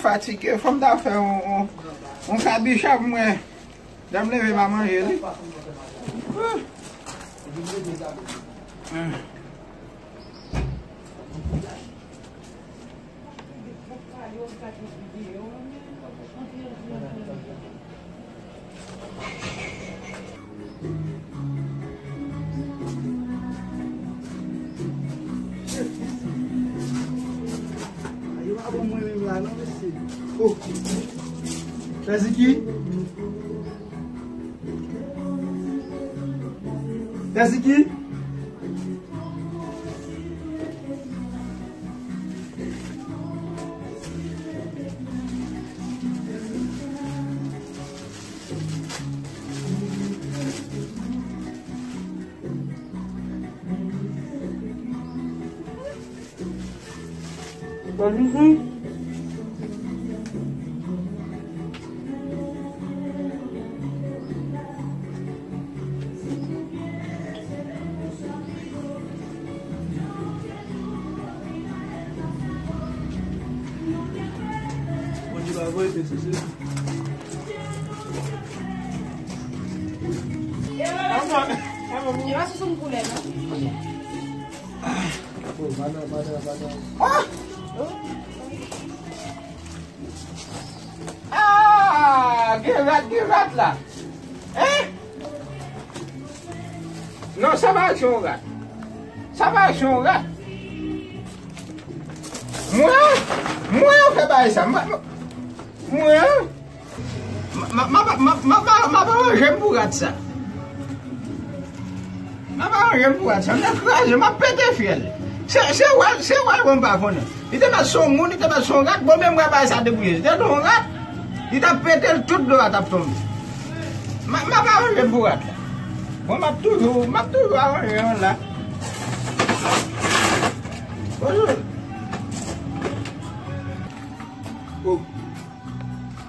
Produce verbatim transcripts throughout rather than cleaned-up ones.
Fatige, fò m ta fè yon, yon, yon kabicha pou mwen. Lè m leve, m a manje li. Yo pa ban mwen menm la non, mesye. Oh. Pèsiki? Pèsiki? Bon, Zizi. Bondye pa voye pèsisyon. Yo pa sou sou m koulè, non. Oh, madan, madan, madan. Ah! Ah, gen rat, gen rat la. Hein? Non, sa pa se yon rat. Sa pa se yon rat. Mwen, mwen fè bagay sa. Mwen, mwen, m ap aranje m pou rat sa. M ap aranje m pou rat sa. M te kraze, m ap pete fyèl. Se, se wè, se wè, mwen pa konnen. Li te mèt se yon moun, li te mèt se yon rat, bon, men m wè bagay sa debouye. Li te yon rat, li t ap pete l, tout dlo a t ap tonbe. M, m ap aranje m pou rat la. Bon, m ap toujou, m ap toujou aranje yon la. Bonjou. Oh.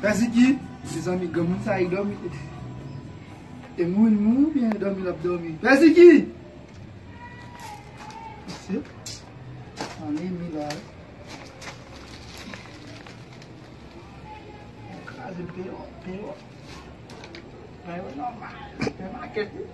Pèsiki, mezanmi, granmoun sa, li dòmi. E mouri, li mouri oubyen dòmi, l ap dòmi? Pèsiki! Mesye, ann mi la. Kraze peyo, peyo. Peyo nòmal. Peyo makèt, wi.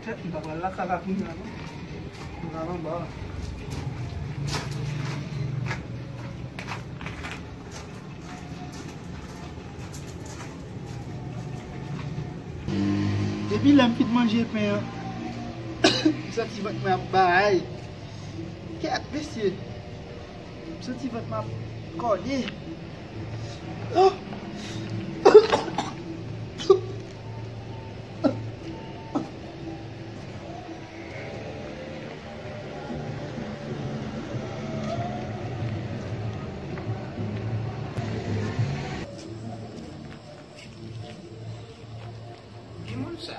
Tèt, m ta pral lakay la kounye a, non? M pral anba. Depi lè m fin manje pen an, m santi vant mwen ap bay. Kèt, mesye. M santi vant mwen ap kòde. Oh! Ki moun sa?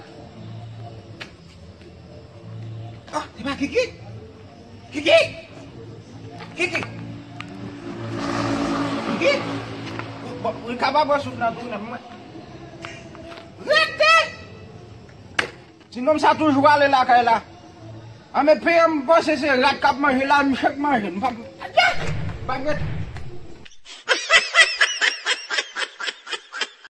Ah, se pa Kiki? Kiki! Kiki! Kiki! Bon, ou kapab pran souf nan tou nan mwen. Rete! Ti nonm sa toujou ale lakay la. An men pen an, m panse se rat k ap manje la, misye k manje. M p ap, m p ap ret.